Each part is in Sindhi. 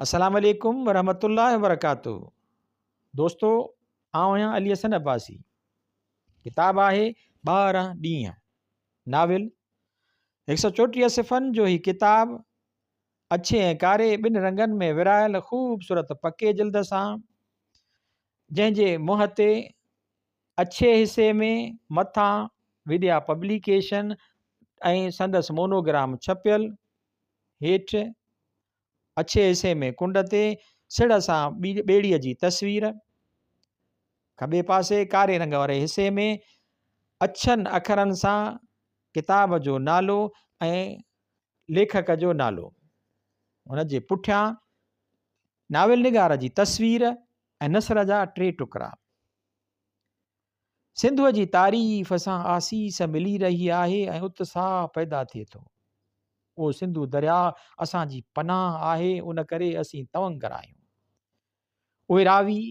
السلام عليڪم ورحمة الله وبرڪاته دوستو آئون آهيان علي حسن عباسي ڪتاب آهي 12 ڏينهن ناول 134 صفحن جو هي ڪتاب اڇي ۽ ڪاري ٻن رنگن ۾ ورهايل خوبصورت پڪي جلد سان جنهن جي منهن تي اڇي حصي ۾ مٿان وديا پبليڪيشن ۽ سندس مونوگرام ڇپيل هيٺ اڇي حصي ۾ ڪنڊ تي سڙهه سان ٻيڙيء جي تصوير، کٻي پاسي ڪاري رنگ واري حصي ۾ اڇن اکرن سان ڪتاب جو نالو ۽ ليکڪ جو نالو. ان جي پٺيان ناول نگار جي تصوير ۽ نثر جا ٽي ٽڪرا. سنڌوء جي تعريف سان آسيس ملي رهي آهي ۽ اتساهه پيدا ٿئي ٿو. اهو سنڌو درياء اسان جي پناهه آهي، ان ڪري اسين تونگر آهيون. اهي راوي،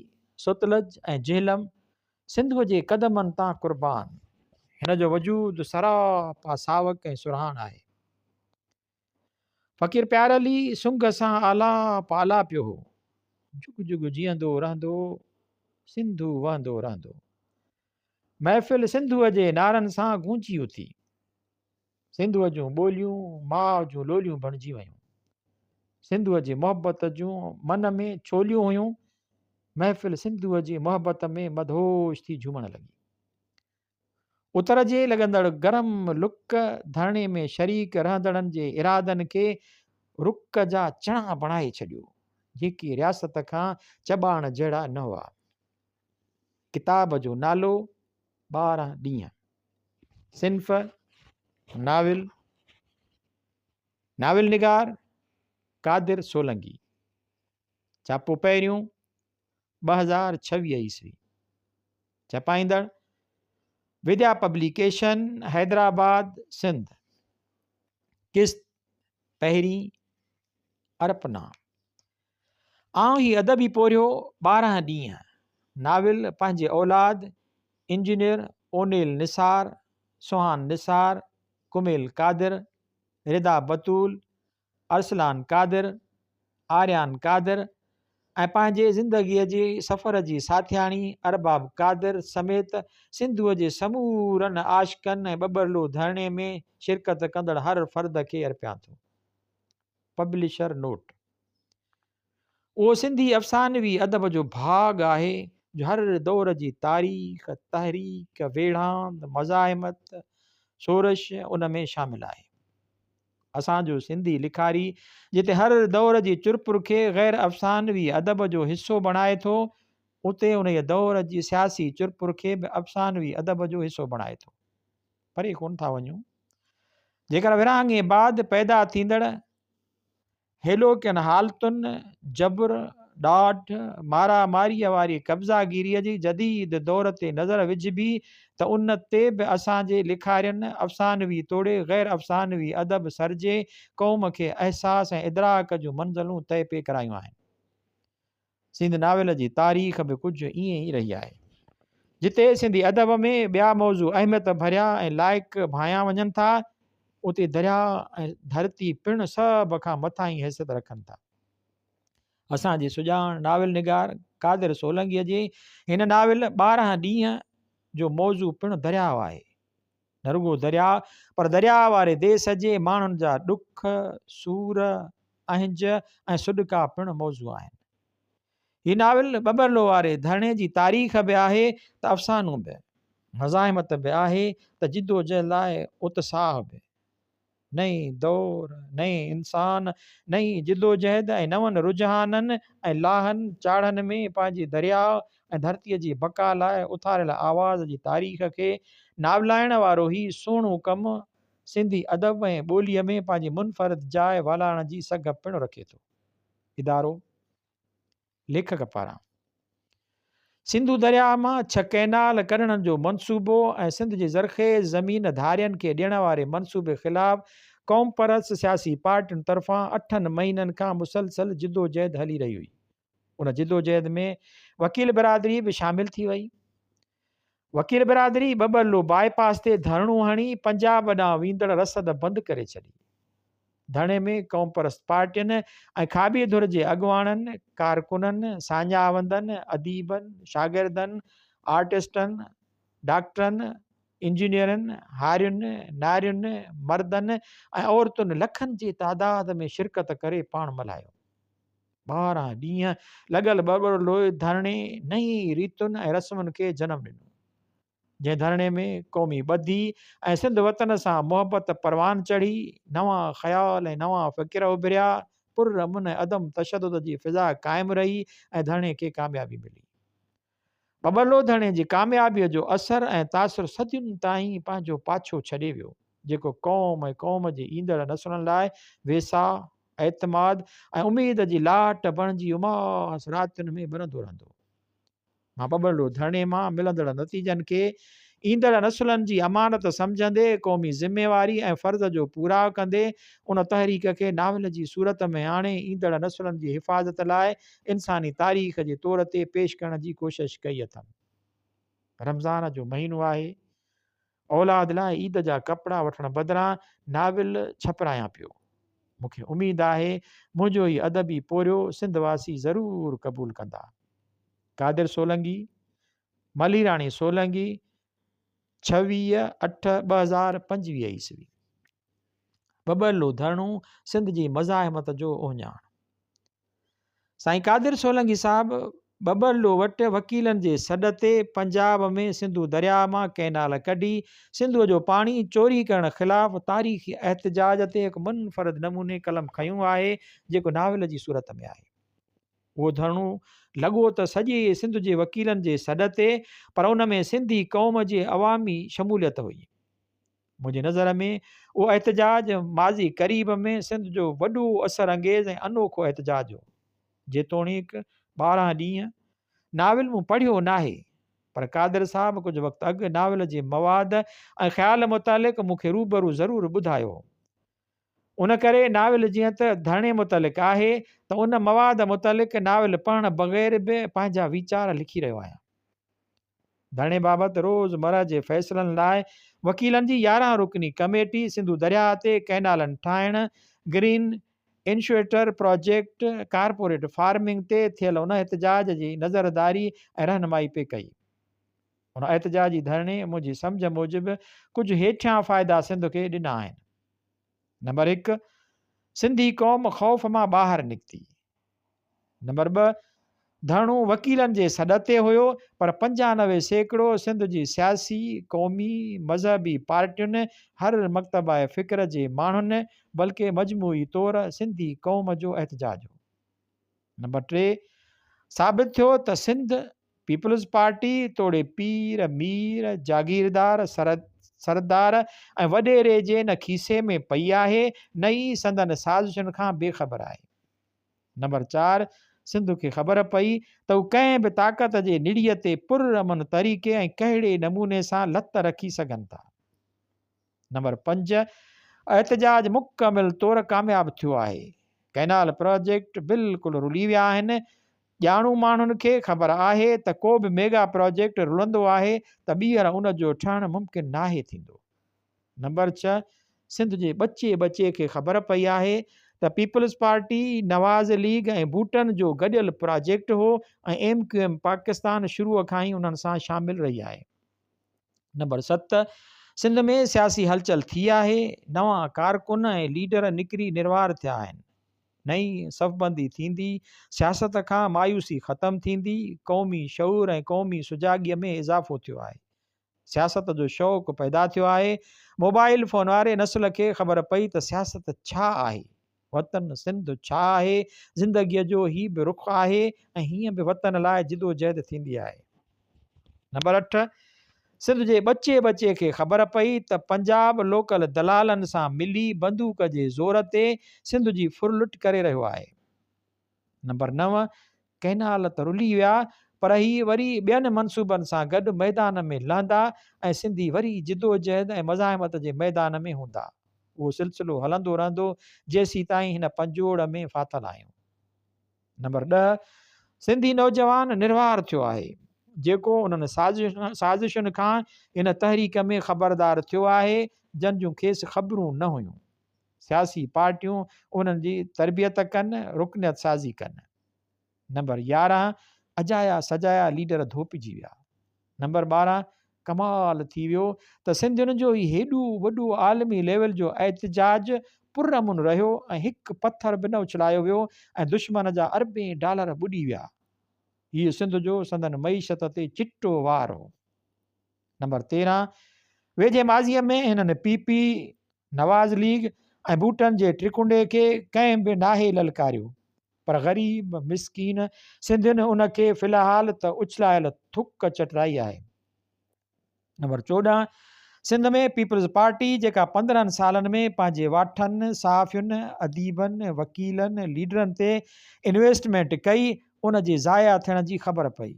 ستلج ۽ جهلم سنڌوء جي قدمن تان قربان. هن جو وجود سراپا ساوڪ ۽ سرهاڻ آهي. فقير پيار علي سنگهه سان آلاپ آلاپيو هو. جڳ جڳ جيئندو رهندو، سنڌو وهندو رهندو. محفل سنڌوء جي نعرن سان گونجي اٿي. سنڌوء جون ٻوليون ماء جون لوليون بڻجي ويون. سنڌوء جي محبت جون من ۾ ڇوليون هيون. محفل سنڌوء جي محبت ۾ مدهوش ٿي جهومڻ لڳي. اتر جي لڳندڙ گرم لڪ ڌرڻي ۾ شريڪ رهندڙن جي ارادن کي رڪ جا چڻا بڻائي ڇڏيو، جيڪي رياست کان چٻاڙڻ جهڙا نه هئا. ڪتاب جو نالو، 12 ڏينهن. صنف، ناول. ناول نگار، قادر سولنگي. ڇاپو پهريون، 2026 عيسوي. ڇپائيندڙ، وديا پبليڪيشن، حيدرآباد، سنڌ. قسط پهرين، ارپنا. آئون هي ادبي پورهيو 12 ڏينهن، ناول، پنهنجي اولاد، انجنيئر اونيل نثار، سهان نثار، ڪميل قادر، ردا بتول، ارسلان قادر، آريان قادر ۽ پنهنجي زندگيء جي سفر جي ساٿياڻي ارباب قادر سميت سنڌوء جي سمورن عاشقن ۽ ٻٻرلو ڌرڻي ۾ شرڪت ڪندڙ هر فرد کي ارپيان ٿو. پبلشر نوٽ، اهو سنڌي افسانوي ادب جو ڀاڳ آهي جو هر دور جي تاريخ، تحريڪ، ويڙهاند، مزاحمت، سورش ان ۾ شامل آهي. اسان جو سنڌي لکاري جتي هر دور جي چرپر کي غير افسانوي ادب جو حصو بڻائي ٿو، اتي انهيء دور جي سياسي چرپر کي به افسانوي ادب جو حصو بڻائي ٿو. پري ڪونه ٿا وڃون. جيڪر ورهاڱي بعد پيدا ٿيندڙ هيلوڪين حالتن، جبر، ڏاڍ، مارا ماريء واري قبضاگيريء جي جديد دور تي نظر وجهبي ته ان تي به اسان جي لکارين افسانوي توڙي غير افسانوي ادب سرجي قوم کي احساس ۽ ادراڪ جون منزلون طئي پئي ڪرايون آهن. سنڌ ناول جي تاريخ به ڪجهه ائين ئي رهي آهي. جتي سنڌي ادب ۾ ٻيا موضوع اهميت ڀريا ۽ لائق ڀانيا وڃن ٿا، اتي درياء ۽ ڌرتي پڻ سڀ کان مٿاهين حيثيت رکن ٿا. اسان جي سڄاڻ ناول نگار قادر سولنگيء جي هن ناول 12 ڏينهن جو موضوع پڻ درياء آهي. نه رڳو درياء پر درياء واري ديس جي ماڻهن جا ڏک، سور، اهنج ۽ سڏڪا پڻ موضوع آهن. هي ناول ٻٻرلو واري ڌرڻي جي تاريخ به آهي ته افسانو به، مزاحمت به آهي ته جدوجهد لاء اتساهه به. نئين دور، نئين انسان، نئين جدوجهد ۽ نون رجحانن ۽ لاهن چاڙهن ۾ پنهنجي درياء ۽ ڌرتيء جي بقا لاء اٿاريل آواز جي تاريخ کي ناولائڻ وارو هي سهڻو ڪم سنڌي ادب ۽ ٻوليء ۾ پنهنجي منفرد جاء والارڻ جي سگهه پڻ رکي ٿو. ادارو. ليکڪ پاران سنڌو درياهه مان ڇهه ڪئنال ڪڍڻ جو منصوبو ۽ سنڌ جي زرخيز زمين ڌارين کي ڏيڻ واري منصوبي خلاف قومپرست سياسي پارٽين طرفان اٺن مهينن کان مسلسل جدوجهد هلي رهي هئي. ان جدوجهد ۾ وڪيل برادري به شامل ٿي وئي. وڪيل برادري ٻٻرلو باء پاس تي ڌرڻو هڻي پنجاب ڏانهن ويندڙ رسد بند ڪري ڇڏي. ڌرڻي ۾ قومپرست پارٽين ۽ کاٻي ڌر جي اڳواڻن، ڪارڪنن، ساڃاهه وندن، اديبن، شاگردن، آرٽسٽن، ڊاڪٽرن، انجنيئرن، هارين، نارين، مردن ۽ عورتن لکن جي تعداد ۾ شرڪت ڪري پاڻ ملهايو. 12 ڏينهن لڳل ٻٻرلوء ڌرڻي نئين ريتن ۽ رسمن کي جنم ڏنو. جنهن ڌرڻي ۾ قومي ٻڌي ۽ سنڌ وطن سان محبت پروان چڙهي، نوان خيال ۽ نوان فڪر اڀريا، پر امن ۽ عدم تشدد جي فضا قائم رهي ۽ ڌرڻي کي ڪاميابي ملي. ٻٻرلو ڌرڻي جي ڪاميابيء جو اثر ۽ تاثر صدين تائين پنهنجو پاڇو ڇڏي ويو، جيڪو قوم ۽ قوم جي ايندڙ نسلن لاء ويساهه، اعتماد ۽ اميد جي لاٽ بڻجي اماس راتين ۾ ٻرندو رهندو. مان ٻٻرلو ڌرڻي مان ملندڙ نتيجن کي ايندڙ نسلن جي امانت سمجهندي قومي ذميواري ۽ فرض جو پورائو ڪندي ان تحريڪ کي ناول جي صورت ۾ آڻي ايندڙ نسلن جي حفاظت لاء انساني تاريخ جي طور تي پيش ڪرڻ جي ڪوشش ڪئي اٿم. رمضان جو مهينو آهي. اولاد لاء عيد جا ڪپڙا وٺڻ بدران ناول ڇپرايان پيو. مون کي اميد آهي منهنجو هي ادبي پورهيو سنڌ واسي ضرور قبول ڪندا. قادر سولنگي، مليراڻي سولنگي، 26 اٺ 2025 عيسوي. ٻٻرلو ڌرڻو سنڌ جي مزاحمت جو اهڃاڻ. سائين قادر سولنگي صاحب ٻٻرلو وٽ وڪيلن جي سڏ تي پنجاب ۾ سنڌو درياء مان ڪئنال ڪڍي سنڌوء جو پاڻي چوري ڪرڻ خلاف تاريخي احتجاج تي هڪ منفرد نموني قلم کنيو آهي جيڪو ناول جي صورت ۾ آهي. اهو ڌرڻو لڳو ته سڄي سنڌ جي وڪيلن جي سڏ تي پر ان ۾ سنڌي قوم جي عوامي شموليت هئي. منهنجي نظر ۾ اهو احتجاج ماضي قريب ۾ سنڌ جو وڏو اثر انگيز ۽ انوکو احتجاج هو. جيتوڻيڪ 12 ڏينهن ناول مون پڙهيو ناهي، پر قادر صاحب ڪجهه وقت اڳ ناول جي مواد ۽ خيال متعلق مون کي روبرو ضرور ٻڌايو هو. ان ڪري ناول جيئن ته ڌرڻي متعلق آهي ته ان مواد متعلق ناول پڙهڻ بغير به پنهنجا ويچار لکي رهيو آهيان. ڌرڻي بابت روز مرهه جي فيصلن لاء وڪيلن جي 11 رڪني ڪميٽي سنڌو درياهه تي ڪئنالن ٺاهڻ، گرين انشوئيٽر پراجيڪٽ، ڪارپوريٽ فارمنگ تي ٿيل ان احتجاج جي نظرداري ۽ رهنمائي پئي ڪئي. ان احتجاجي ڌرڻي منهنجي سمجهه موجب ڪجهه هيٺيان فائدا سنڌ کي ڏنا آهن. نمبر 1، سنڌي قوم خوف مان ٻاهر نڪتي. نمبر 2، ڌرڻو وڪيلن جي سڏ تي هيو پر 95% سنڌ جي سياسي، قومي، مذهبي پارٽين، هر مڪتبه فڪر جي ماڻهن بلڪه مجموعي طور سنڌي قوم جو احتجاج هو. نمبر 3، ثابت ٿيو ته سنڌ پيپلز پارٽي توڙي پير، مير، جاگيردار، سردار ۽ وڏيري جي نه کيسي ۾ پئي آهي نه ئي سندن سازشن کان بي خبر آهي. نمبر 4، سنڌ کي خبر پئي ته هو ڪنهن به طاقت جي نڙيء تي پر امن طريقي ۽ ڪهڙي نموني سان لت رکي سگهن ٿا. نمبر 5، احتجاج مڪمل طور ڪامياب ٿيو آهي. ڪئنال پراجيڪٽ بلڪل رلي ويا آهن. ڄاڻو ماڻهن کي خبر آهي ته ڪو به ميگا پراجيڪٽ رلندو آهي ته ٻيهر ان جو ٺهڻ ممڪن ناهي ٿيندو. نمبر 6، سنڌ جي ٻچي ٻچي کي خبر پئي آهي ته پيپلز پارٽي، نواز ليگ ۽ بوٽن جو گڏيل پراجيڪٽ هو ۽ ايم ڪيو ايم پاڪستان شروع کان ئي انهن سان شامل رهي آهي. نمبر 7، سنڌ ۾ سياسي هلچل ٿي آهي، نوان ڪارڪن ۽ ليڊر نڪري نروار ٿيا آهن. نئين صفبندي ٿيندي، سياست کان مايوسي ختم ٿيندي، قومي شعور ۽ قومي سجاڳيء ۾ اضافو ٿيو آهي. سياست جو شوق پيدا ٿيو آهي. موبائل فون واري نسل کي خبر پئي ته سياست ڇا آهي؟ وطن سنڌ ڇا آهي؟ زندگيء جو هي به رخ آهي ۽ هيئن به وطن لاء جدوجهد ٿيندي آهي. نمبر 8، سنڌ جي ٻچي ٻچي کي خبر پئي ته پنجاب لوڪل دلالن سان ملي بندوق جي زور تي سنڌ جي ڦرلٽ ڪري رهيو آهي. نمبر 9، ڪئنال ته رلي ويا پر هي وري ٻين منصوبن سان گڏ ميدان ۾ لهندا ۽ سنڌي وري جدوجهد ۽ مزاحمت جي ميدان ۾ هوندا. اهو سلسلو هلندو رهندو جيسيتائين هن پنجوڙ ۾ ڦاٿل آهيون. نمبر 10، سنڌي نوجوان نروار ٿيو آهي جيڪو انهن سازشن کان هن تحريڪ ۾ خبردار ٿيو آهي جن جون کيس خبرون نه هيون. سياسي پارٽيون انهن جي تربيت ڪن، رڪنيت سازي ڪن. نمبر 11، اجايا سجايا ليڊر ڌوپجي ويا. نمبر 12، ڪمال ٿي ويو ته سنڌين جو هي هيڏو وڏو عالمي ليول جو احتجاج پرامن رهيو ۽ هڪ پٿر به نه اڇلايو ويو ۽ دشمن جا اربين ڊالر ٻڏي ويا. هيء سنڌ جو سندن معيشت تي چٽو وار هو. نمبر 13، ويجهي ماضيء ۾ هنن پي پي، نواز ليگ ۽ بوٽن جي ٽرڪنڊي کي ڪنهن به ناهي للڪاريو پر غريب مسڪين سنڌين ان کي في الحال ته اڇلايل ٿڪ چٽرائي آهي. نمبر 14، سنڌ ۾ پيپلز پارٽي جيڪا 15 سالن ۾ پنهنجي واٺن، صحافين، اديبن، وڪيلن، ليڊرن تي انويسٽمينٽ ڪئي ان جي ضايع ٿيڻ جي خبر پئي.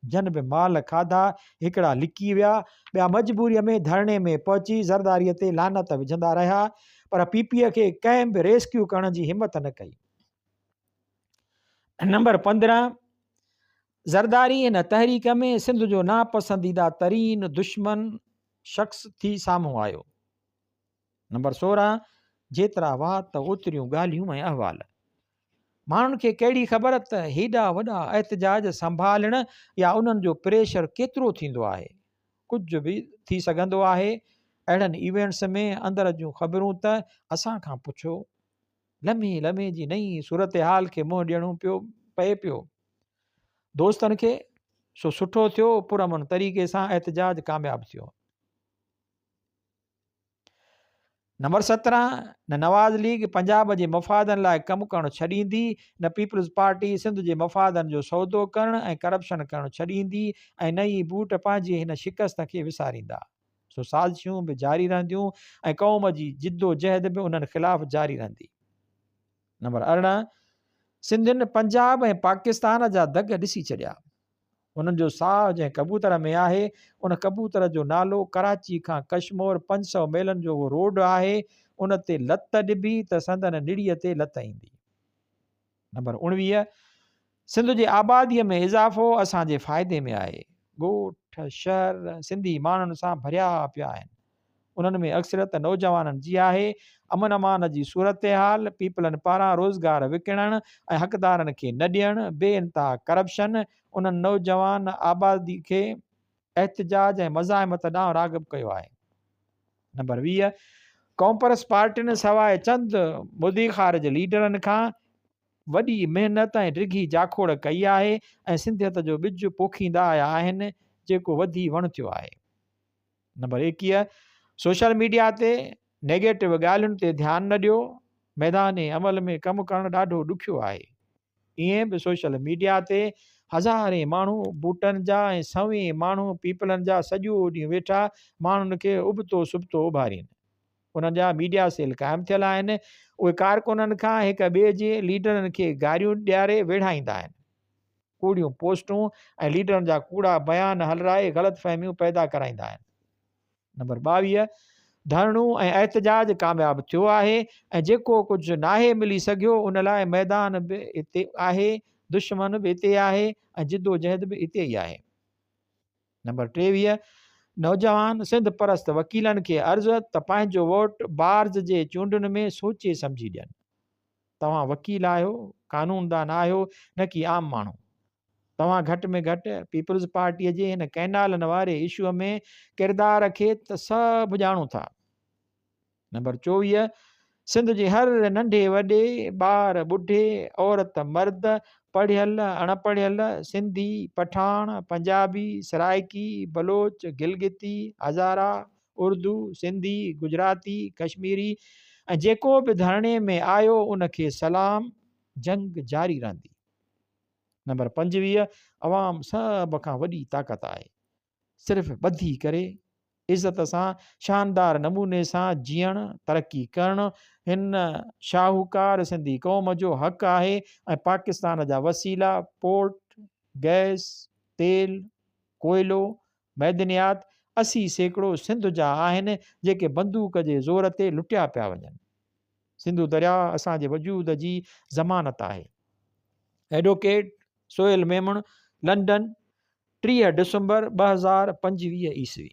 جن به مال کاڌا، هڪڙا لڪي ويا، ٻيا مجبوريء ۾ ڌرڻي ۾ پهچي زرداريء تي لعنت وجهندا رهيا، پر پي پيء کي ڪنهن به ريسڪيو ڪرڻ جي همت نه ڪئي. نمبر 15، زرداري هن تحريڪ ۾ سنڌ جو ناپسنديده ترين دشمن شخص ٿي سامهون آيو. نمبر 16، جيترا وات اوتريون ڳالهيون ۽ احوال. ماڻهن کي ڪهڙي خبر ته هيڏا وڏا احتجاج سنڀالڻ يا انهن جو پريشر ڪيترو ٿيندو آهي. ڪجهه به ٿي سگهندو آهي. اهڙن ايونٽس ۾ اندر جون خبرون ته اسان کان پڇو. لمحي لمحي جي نئين صورتحال کي منهن ڏيڻو پيو پئي پيو. دوستن کي سو سٺو ٿيو پرامن طريقي سان احتجاج ڪامياب ٿيو. نمبر 17، نه نواز ليگ پنجاب جي مفادن لاء ڪم ڪرڻ ڇڏيندي، نه پيپلز پارٽي سنڌ جي مفادن جو سودو ڪرڻ ۽ ڪرپشن ڪرڻ ڇڏيندي ۽ نه ئي بوٽ پنهنجي هن شڪست کي وساريندا. سو سازشون به جاري رهنديون ۽ قوم جي جدوجهد به انهن خلاف جاري رهندي. نمبر 18، سنڌين پنجاب ۽ پاڪستان جا دڳ ڏسي ڇڏيا. انهن جو ساهه جنهن ڪبوتر ۾ آهي، ان ڪبوتر جو نالو ڪراچي کان ڪشمور 500 ميلن جو اهو روڊ آهي، ان تي لت ڏبي ته سندن نڙيء تي لت ايندي. نمبر 19، سنڌ جي آباديء ۾ اضافو اسان جي فائدي ۾ آهي. ڳوٺ، شهر سنڌي ماڻهن سان ڀريا پيا آهن. انهن ۾ اڪثريت نوجوانن جي آهي، امن امان جي صورتحال، پيپلن پاران روزگار وڪڻڻ ۽ حقدارن کي نه ڏيڻ، بي انتها ڪرپشن انهن نوجوان آبادي کي احتجاج ۽ مزاحمت ڏانهن راغب ڪيو آهي. نمبر 20، قومپرست پارٽين سواء چند مدي خارج ليڊرن کان وڏي محنت ۽ ڊگهي جاکوڙ ڪئي آهي ۽ سنڌيت جو ٻج پوکيندا آيا آهن جيڪو وڌي وڻ ٿيو آهي. نمبر 21، سوشل ميڊيا تي نيگيٽو ڳالهين تي ڌيان نه ڏيو، ميدان عمل ۾ ڪم ڪرڻ ڏاڍو ڏکيو آهي. ائين به سوشل ميڊيا تي هزارين ماڻهو بوٽن جا ۽ سوين ماڻهو پيپلن جا سڄو ڏينهن ويٺا ماڻهن کي ابتو سبتو اڀارين. انهن جا ميڊيا سيل قائم ٿيل آهن، اهي ڪارڪنن کان هڪ ٻئي جي ليڊرن کي گاريون ڏياري ويڙهائيندا آهن. ڪوڙيون پوسٽون ۽ ليڊرن جا ڪوڙا بيان هلرائي غلط فهميون پيدا ڪرائيندا آهن. نمبر 22، ڌرڻو ۽ احتجاج ڪامياب ٿيو آهي ۽ جيڪو ڪجهه ناهي ملي سگهيو ان لاء ميدان به اتي آهي، دشمن به اتي آهي ۽ جدوجهد به اتي ئي آهي. نمبر 23، نوجوان سنڌ پرست وڪيلن کي عرض ته پنهنجو ووٽ بارز جي چونڊن ۾ سوچي سمجهي ڏين. توهان وڪيل آهيو، قانوندان آهيو، نه ڪي عام ماڻهو. توهان گهٽ ۾ گهٽ پيپلز پارٽيء جي هن ڪئنالن واري اشو ۾ ڪردار کي ته سڀ ڄاڻو ٿا. نمبر 24، سنڌ جي هر ننڍي وڏي، ٻار ٻڍي، عورت مرد، پڙهيل اڻ پڙهيل، سنڌي، پٺاڻ، پنجابي، سرائيڪي، بلوچ، گلگتي، هزارا، اردو، سنڌي، گجراتي، ڪشميري ۽ جيڪو به ڌرڻي ۾ آيو ان کي سلام، جنگ جاري رهندي. نمبر 25، عوام سڀ کان وڏي طاقت آهي. صرف ٻڌي ڪري عزت سان شاندار نموني سان جيئڻ، ترقي ڪرڻ هن شاهوڪار سنڌي قوم جو حق آهي ۽ پاڪستان جا وسيلا پورٽ، گئس، تيل، ڪوئلو، معدنيات 80% سنڌ جا آهن جيڪي بندوق جي زور تي لٽيا پيا وڃن. سنڌو درياء اسان جي وجود جي ضمانت آهي. ايڊووڪيٽ سهيل ميمڻ، لنڊن، 30 ڊسمبر 2025 عيسوي.